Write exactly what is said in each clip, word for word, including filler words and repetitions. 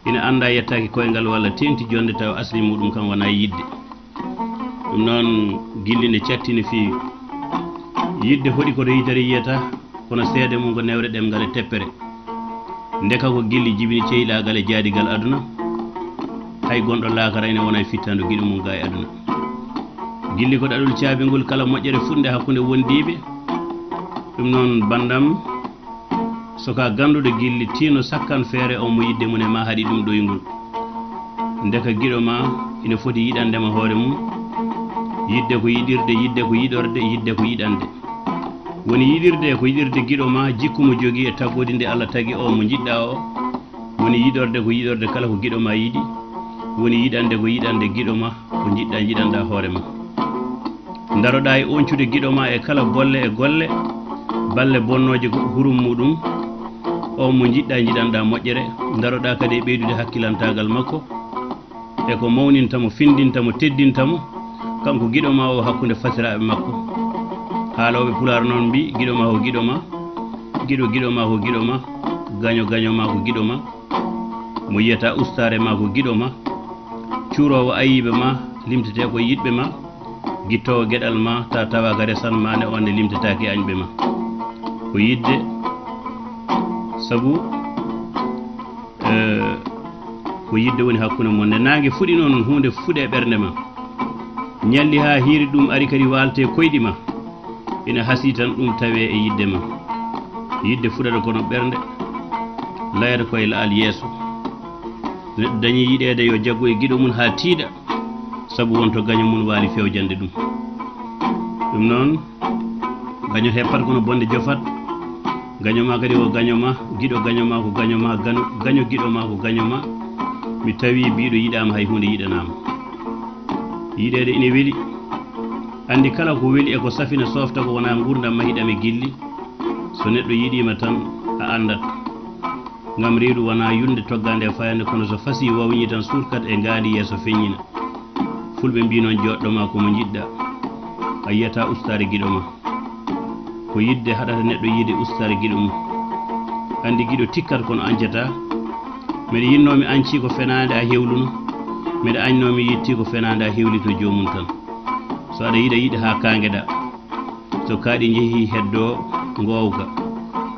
ina annda yettaaki koyngal walla teeŋti jonnde tawa asli muuɗum kam wonaa yiɗde. Ɗum noon, gilli nde catti no feewi. Yiɗde hoɗi ko to yittere yiyata, kono seede mum ko newre ɗemngal e teppere. Ndeka ko gilli jibini ceylaagal e jaadigal aduna, hay gonɗo laakara ina wona e fittaandu giɗo mum gaa e aduna. Gilli ko ɗaɗol caabingol kala moƴƴere fuɗnde hakkunde wondiiɓe. Ɗum noon, banndam, so ka gannduɗo gilli, tiino sakkan feere on mo yiɗde mum e ma haɗi ɗum ɗoyngol. Ndeka giɗo ma ina foti yiɗande ma hoore mum. Yiɗde ko yiɗirde, yiɗde ko yiɗorde, yiɗde ko yiɗande. Woni yiɗirde ko yiɗirde giɗo ma, jikku mo jogii e tagoodi nde Allah tagi o mo njiɗɗa o. Woni yiɗorde ko yiɗorde kala ko giɗo ma yiɗi. Woni yiɗande ko yiɗande giɗo ma ko njiɗɗa njiɗanɗa hoore ma. Ndaroɗa e oñcude giɗo ma e kala bolle e golle, balle bonnooje ko hurum muɗum, on mo njiɗɗa njiɗanɗa moƴƴere. Ndaroɗa kadi e ɓeydude hakkilantaagal makko e ko mawninta mo, findinta mo, teddinta mo, kanko giɗo ma o hakkunde fasiraaɓe makko. Haalooɓe Pulaar noon mbii, giɗo ma ko giɗo ma, giɗo giɗo ma ko giɗo ma, gaño gaño ma ko giɗo ma, mo yiyata ustaare ma ko giɗo ma, cuuroowo ayiibe ma limtetee ko yiɗɓe ma, gittoowo geɗal ma ta tawa ka resan ma ne, on ne limtetaake añɓe ma. Ko yiɗde, sabu, eh, ko yiɗde woni hakkunde mon. Nde naange fuɗi noon, huunde fuɗe ɓernde ma, ñalli haa hiiri, ɗum ari kadi waalte koyɗi ma, ina hasii tan ɗum tawee e yiɗde ma. Yiɗde fuɗata kono ɓernde, layata koye la'al yeeso. Neɗɗo dañi yiɗeede yo jaggu e giɗo mum haa tiiɗa, sabu won to gaño mum waali fewjande ɗum. Ɗum noon, gaño heppat kono bonde jofat. Gaño ma kadi ko gaño ma, giɗo gaño ma ko gaño ma, gaño, gaño giɗo ma ko gaño ma. Mi tawi biiɗo yiɗaama, hay huunde yiɗanaama. Yiɗeede ina weli. Anndi kala ko weli e ko safina softa ko wonaa nguurndam mahiɗam e gilli. So neɗɗo yiɗiima tan a anndat. Ngam reedu wonaa yulnde toggaande e fayande, kono so fasii wawñii tan surkat e ngaandi yeeso feññina. Fulɓe mbii noon, jooɗɗo ma ko mo njiɗɗa, a yiyata ustaare giɗo ma. Ko yiɗde haɗata neɗɗo yiide ustaare giɗo mum. Anndi giɗo tikkat kono añcataa. Mbeɗa yinnoo mi añcii ko fenaande a hewluno, mbeɗa añnoo mi yettii ko fenaande a hewlito joomum tan. So aɗa yiɗa yiɗ haa kaangeɗaa. So kaaɗi njehii heddoo ngoowka.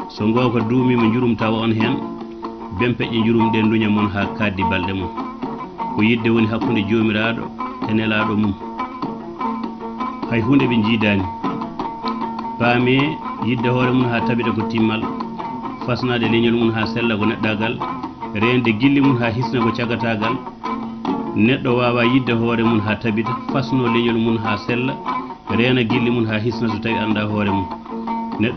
So ngoowka duumiima njurum tawa on heen, bempeƴƴe njurum ɗee nduña mon haa kaaɗdi balɗe mon. Ko yiɗde woni hakkunde joomiraaɗo e nelaaɗo mum. Hay huunde ɓe njiidaani. Paamee, yiɗde hoore mum haa tabita ko timmal, fasnaade leñol mum haa sella ko neɗɗaagal, reende gilli mum haa hisna ko cagataagal. Neɗɗo waawaa yiɗde hoore mum haa tabita, fasnoo leñol mum haa sella, reena gilli mum haa hisna so tawi anndaa hoore mum. Neɗɗo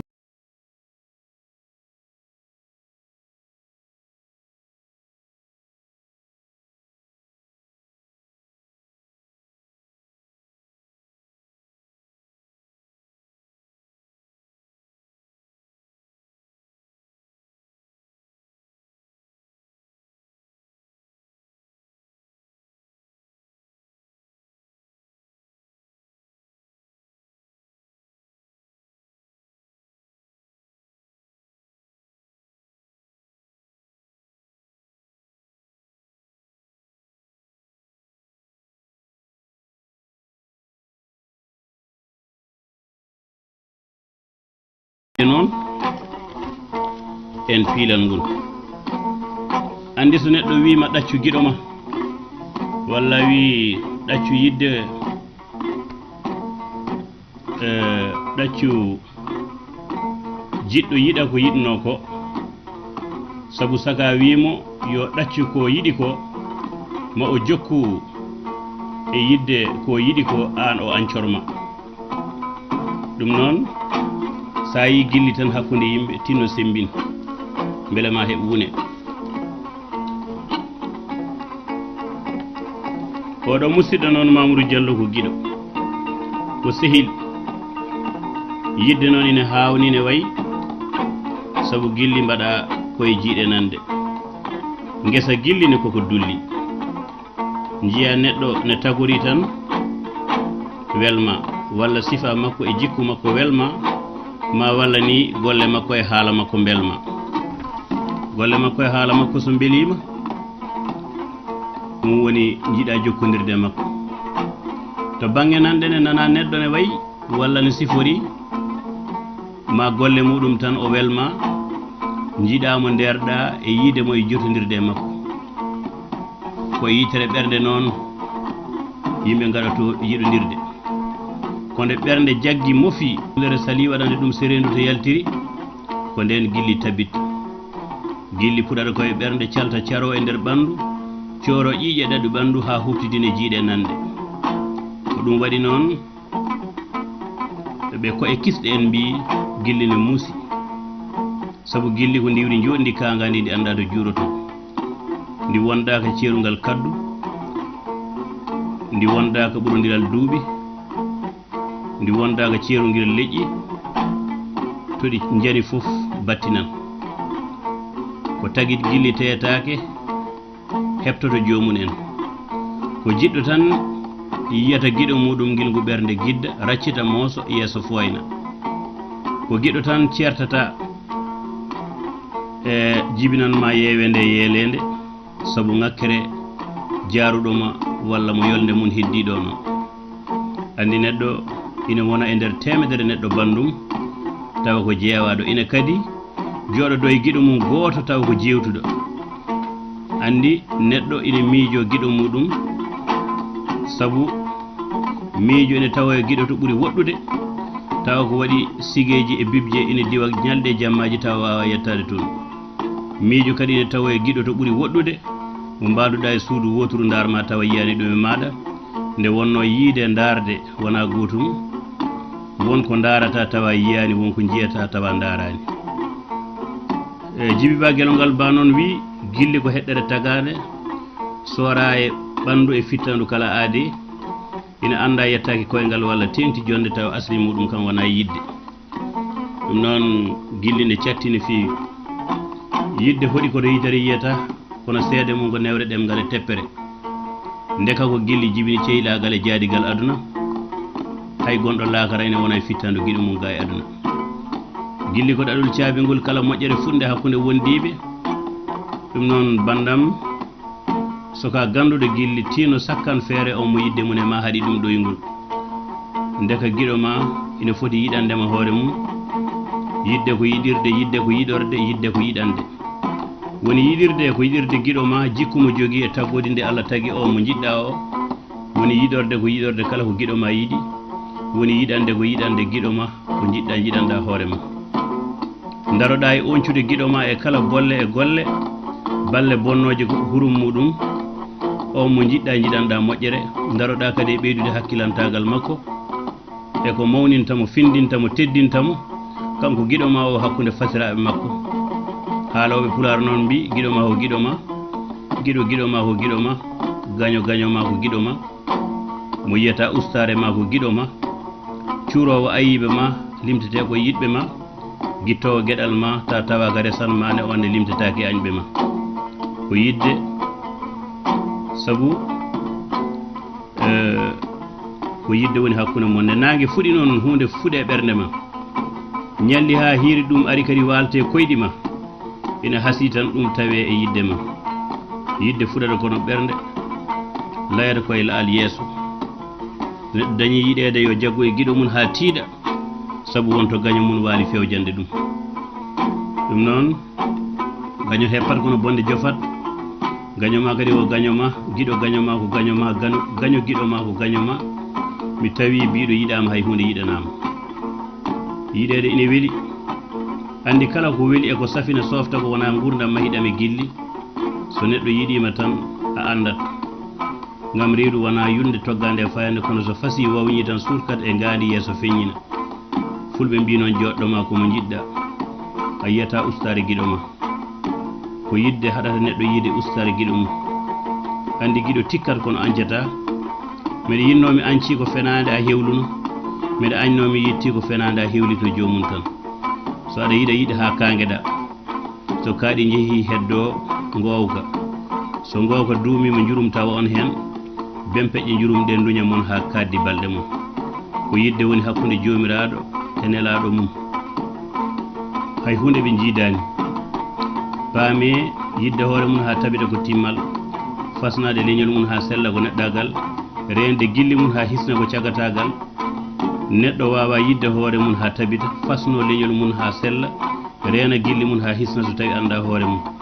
E noon, en piilan ngol. Anndi so neɗɗo wiima ɗaccu giɗo ma, walla wii ɗaccu yiɗde, eh, ɗaccu jiɗɗo yiɗa ko yiɗnoo ko, sabu saka wiimo yo ɗaccu ko yiɗi ko, ma o jokku e yiɗde ko yiɗi ko, aan o añcor ma. Ɗum noon, so a yii gilli tan hakkunde yimɓe, tinno semmbin, mbele ma heɓ wune. Oɗo musidɗo noon, Mamoudou Diallo ko giɗo, ko sehil. Yiɗde noon ine haawni, ne wayi, sabu gilli mbaɗa koye jiiɗe nande. Ngesa gilli ne koko dulli. Njiya neɗɗo ne tagori tan welma, walla sifa makko e jikku makko welma, ma walla ni golle makko e haala makko mbelma. Golle makko e haala makko so mbeliima, Ɗum woni njiɗa jokkondirde e makko. To bannge nanɗe ne, nana neɗɗo ne wayi walla ne sifori ma golle muɗum tan, o welma, njiɗa mo, ndeerɗa e yiide mo e jotondirde e makko. Ko e yitere ɓernde noon yimɓe ngaɗoto yiɗondirde. Ko nde ɓernde jaggi, mofi, lere sali waɗande ɗum sereendu to yaltiri, ko ndeen gilli tabit. Gilli puɗata ko e ɓernde, calta caro e nder ɓanndu, cooro ƴiiƴe ɗaɗi ɓanndu haa huuftidine jiiɗe nanɗe. Ko ɗum waɗi noon, ɓe ko'e kisɗe en mbiyi gilli ne muusi. Sabu gilli ko ndiwri njooɗndi kaangaandi, ndi anndaa to juurotoo. Ndi wondaaka ceerungal kaddu, ndi wondaaka ɓurondiral duuɓi, ndi wondaaka ceerungiral leƴƴi, to ɗi njani fof battinan. Ko tagi gilli teyetaake, heɓtoto joomum en. Ko jiɗɗo tan yiyata giɗo muɗum ngilngu ɓernde gidda, raccita mooso, yeeso fooyna. Ko giɗo tan ceertata e jibinan ma yeewe nde yeeleende, sabu ŋakkere jaaruɗo ma walla mo yolnde mum heddiɗo ma. Anndi neɗɗo ina wona e nder teemedere neɗɗo banndum, tawa ko jeewaaɗo. Ina kadi jooɗodoo e giɗo mum gooto, tawa ko jeewtuɗo. Anndi neɗɗo ina miijoo giɗo muɗum, sabu miijo ina tawa e giɗo to ɓuri woɗɗude, tawa ko waɗi sigeeji e bibje, ina diwa ñalɗi e jammaaji, tawa waawaa yettaade toon. Miijo kadi ina tawa e giɗo to ɓuri woɗɗude, mo mbaadu-ɗaa e suudu wooturu, ndaar ma tawa yiyaani ɗum e maaɗa. Nde wonnoo yiyde ndaarde wonaa gootum, won ko ndaarataa tawa yiyaani, won ko njiyataa tawa ndaaraani. E Jibi Ba Gelongal Ba noon wiyi, gilli ko heɗɗere tagaande, sooraa e ɓanndu e fittaandu kala aadee, ina anndaa yettaaki koyngal walla teeŋti jonnde tawa asli muɗum kam wonaa yiɗde. Ɗum noon, gilli ne catti no feewi. Yiɗde hoɗi ko to yitere yiyata, kono seede mum ko newre ɗemngal e teppere. Ndeka ko gilli jibini ceylaagal e jaadigal aduna, hay gonɗo laakara ina wona e fittaandu giɗo mum gaa e aduna. Gilli ko ɗaɗol caabingol kala moƴƴere fuɗnde hakkunde wondiiɓe. Ɗum noon, banndam, so ka gannduɗo gilli, tiino sakkan feere on mo yiɗde mum e ma haɗi ɗum ɗoyngol. Ndeka giɗo ma ina foti yiɗande ma hoore mum. Yiɗde ko yiɗirde, yiɗde ko yiɗorde, yiɗde ko yiɗande. Woni yiɗirde ko yiɗirde giɗo ma, jikku mo jogii e taggudi nde Allah tagi o mo njiɗɗa o. Woni yiɗorde ko yiɗorde kala ko giɗo ma yiɗi. Woni yiɗande ko yiɗande giɗo ma ko njiɗɗa njiɗanɗa hoore ma. Ndaroɗaa e oñcude giɗo ma e kala bolle e golle, balle bonnooje ko hurum muɗum, on mo njiɗɗa njiɗanɗa moƴƴere. Ndaroɗaa kadi e ɓeydude hakkilantaagal makko e ko mawninta mo, findinta mo, teddinta mo, kanko giɗo ma o hakkunde fasiraaɓe makko. Haalooɓe Pulaar noon mbiyi, giɗo ma ko giɗo ma, giɗo giɗo ma ko giɗo ma, gaño gaño ma ko giɗo ma, mo yiyata ustaare ma ko giɗo ma, cuuroowo ayiibe ma, limtetee ko yiɗɓe ma, gittoowo geɗal ma, ta tawa ka resan ma ne, on ne limtetaake añɓe ma. Ko yiɗde, sabu, eh, ko yiɗde woni hakkunde mon. Nde naange fuɗi noon, huunde fuɗe ɓernde ma. Ñalli haa hiiri, ɗum ari kadi waalte koyɗi ma. Ina hasii tan ɗum tawee e yiɗde ma. Yiɗde fuɗata kono ɓernde, layata koye la'al yeeso. Neɗɗo dañi yiɗeede yo jaggu e giɗo mum haa tiiɗa, sabu won to gaño mum waali fewjande ɗum. Ɗum noon, gaño heppat kono bonde jofat. Gaño ma kadi o gaño ma, giɗo gaño ma ko gaño ma, gaño, gaño giɗo ma ko gaño ma. Mi tawi biiɗo yiɗaama, hay huunde yiɗanaama. Yiɗeede ina weli. Anndi kala ko weli e ko safina softa ko wonaa nguurndam mahiɗam e gilli. So neɗɗo yiɗiima tan a anndat. Ngam reedu wonaa yulnde toggaande e fayande, kono so fasii wawñii tan surkat e ngaandi yeeso feññina. Fulɓe mbii noon, jooɗɗo ma ko mo njiɗɗa. A yiyata ustaare giɗo ma. Ko yiɗde haɗata neɗɗo yiide ustaare giɗo mum. Anndi giɗo tikkat kono añcata. Mbeɗa yinnoo mi añcii ko fenaande a hewluno. Mbeɗa añnoo mi yettii ko fenaande a hewlito joomum tan. So aɗa yiɗa yiɗ haa kaangeɗa. So kaaɗi njehii heddoo ngoowka. So ngoowka duumiima njurum tawa on heen. Bempeƴƴe njurum ɗe nduña mon haa kaaddi balɗe mon. Ko yiɗde woni hakkunde joomiraaɗo e nelaaɗo mum. Hay huunde ɓe njiidaani. Paamee yiɗde hoore mum haa tabita ko timmal. Fasnaade leñol mum haa sella ko neɗɗaagal, reende gilli mum haa hisna ko cagataagal. Neɗɗo waawaa yiɗde hoore mum haa tabita, fasnoo leñol mum haa sella, reena gilli mum haa hisna so tawii anndaa hoore mum.